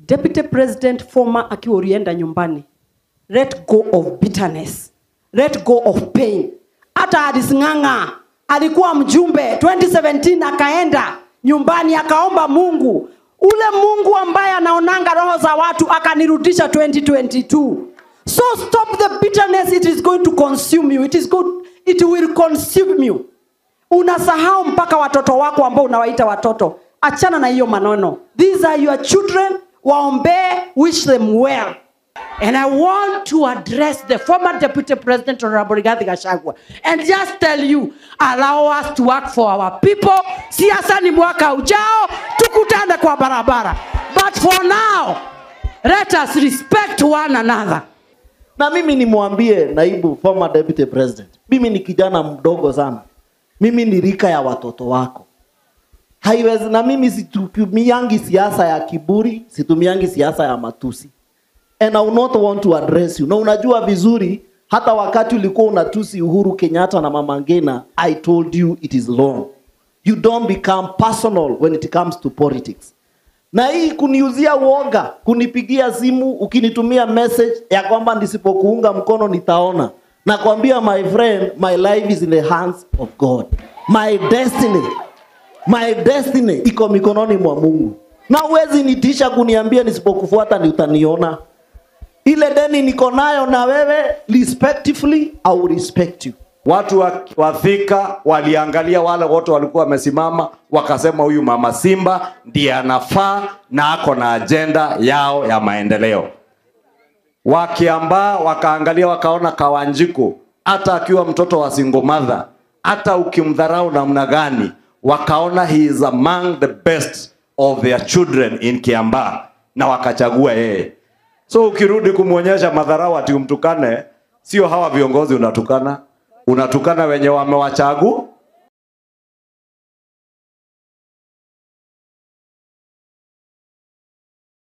Deputy President former akiwa ulienda nyumbani, let go of bitterness, let go of pain. Hata Alice Ng'ang'a alikuwa mjumbe 2017 akaenda nyumbani akaomba Mungu, ule Mungu ambaye anaonanga roho za watu, akanirudisha 2022. So stop the bitterness, it is going to consume you. It will consume you. Unasahau mpaka watoto wako ambao unawaita watoto. Achana na hiyo maneno. These are your children. Waombee, wish them well. And I want to address the former Deputy President, Honorable Rigathi Gachagua, and just tell you, allow us to work for our people. Siasa ni mwaka ujao, tukutane kwa barabara. But for now, let us respect one another. Na mimi nimwambie naibu former Deputy President, mimi ni kijana mdogo sana. Mimi ni rika ya watoto wako. Haiwezi, na mimi situmiangi siasa ya kiburi, situmiangi siasa ya matusi. And I will not want to address you. Na unajua vizuri, hata wakati ulikuwa unatusi Uhuru Kenyatta na Mama Ngina, I told you it is wrong. You don't become personal when it comes to politics. Na hii kuniuzia uoga, kunipigia simu, ukinitumia message ya kwamba nisipokuunga mkono nitaona. Nakwambia my friend, my life is in the hands of God. My destiny iko mikononi mwa Mungu. Na huwezi nitisha kuniambia nisipokufuata ni utaniona. Ile deni niko nayo na wewe, respectively, I will respect you. Watu wa Thika waliangalia wale wote walikuwa wamesimama, wakasema huyu Mama Simba ndiye anafaa na ako na agenda yao ya maendeleo. Wakiambaa wakaangalia wakaona Kawanjiku, hata akiwa mtoto wa single mother, hata ukimdharau namna gani, wakaona he is among the best of their children in Kiambaa na wakachagua yeye. So ukirudi kumwonyesha madharau ati umtukane, sio hawa viongozi unatukana, unatukana wenye wamewachagu.